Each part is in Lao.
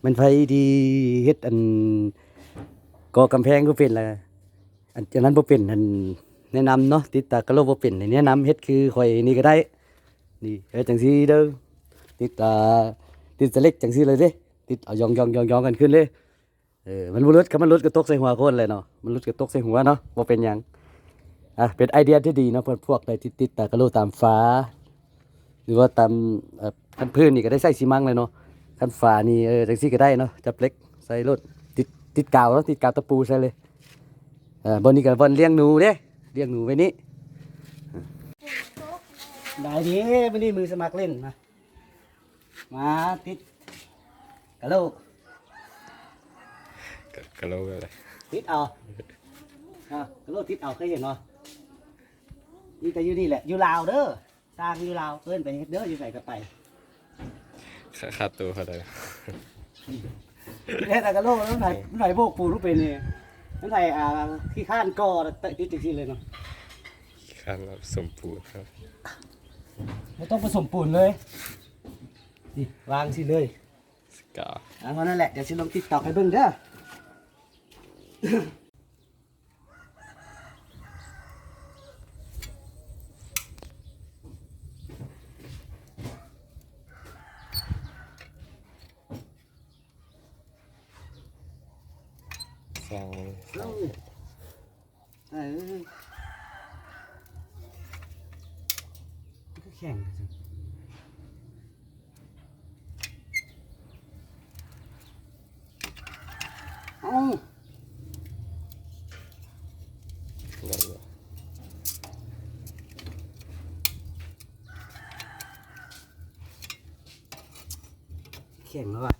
ແມ່ນໃຜທີ່ເຮັດອັນກໍ່ກຳແພງບໍ່ເປັນລະ ອັນ ອັນນັ້ນບໍ່ເປັນ ອັນແນະນຳເນາະ ຕິດຕາກະໂລບໍ່ເປັນ ແນະນຳເຮັດຄືຂ້ອຍນີ້ກໍໄດ້. ນີ້ ເຮັດຈັ່ງຊີ້ເດີ ຕິດ ອ່າ ຕິດສະເລັກຈັ່ງຊີ້ເລີຍເດ້ ຕິດເອົາຢອງໆໆກັນຂຶ້ນເລີຍ. ເອີ ມັນບໍ່ຫຼຸດ ຄັນມັນຫຼຸດກໍຕົກໃສ່ຫົວຄົນແຫຼະເນາະ ມັນຫຼຸດກໍຕົກໃສ່ຫົວເນາະ ບໍ່ເປັນຫຍັງ. ອ່າ ເປັນໄອເດຍທີ່ດີເນາະ ເພື່ອພວກໃດທີ່ຕິດຕາກະໂລຕາມຝາ ຫຼືວ່າຕາມ ເອີ ຄັນພື້ນນີ້ກໍໄດ້ໃສ່ຊີມັງແຫຼະເນາະ ຄັນຝານີ້ ເອີ ຈັ່ງຊີ້ກໍໄດ້ເນາະ ຈັບເຫຼັກໃສ່ໂລດ ຕິດ ຕິດກາວເນາະ ຕິດກາວຕະປູໃສ່ເລີຍ. ເອີ ບ່ອນນີ້ກໍບ່ອນລ້ຽງໜູເດ້ ລ້ຽງໜູໄວ້ນີ້. ໄດ້ເດ້ ມື້ນີ້ມືສະໝັກຫຼິ້ນ ມາ ມາຕິດກະໂຫຼກ ກະ ກະໂຫຼກເລີຍ ຕິດເອົາ ອ່າ ກະໂຫຼກຕິດເອົາ ເຄີຍເຫັນບໍ່? ມີແຕ່ຢູ່ນີ້ແຫຼະ ຢູ່ລາວເດີ ຊ່າງຢູ່ລາວ ເອີ້ນໄປເຮັດເດີ ຢູ່ໃສກໍໄປ. ຄ່າ ຄ່າໂຕເທົ່າໃດ? ແລ້ວແຕ່ກະໂຫຼກ ມັນໃຜ ມັນໃຜໂບກປູນບໍ່ເປັນນີ້ ມັນໃຜ ອ່າ ຂີ້ຄ້ານກໍ່ຕິດຈັ່ງຊີ້ເລີຍເນາະ ຂີ້ຄ້ານແບບສົມປູນ ບໍ່ຕ້ອງປະສົມປູນເລີຍ ນີ້ ວາງຊີ້ເລີຍ ກະ ອ່າ ເທົ່ານັ້ນແຫຼະ ດຽວຊິລົງຕິກຕອກໃຫ້ເບິ່ງເດີ. ສ້າງ ເອີ ມັນຄືແຂງ ເອົ້າ ໄດ້ຢູ່ ແຂງແລ້ວວ່າ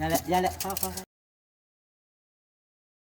ຢ່າແຫຼະ ຢ່າແຫຼະ ພໍໆ.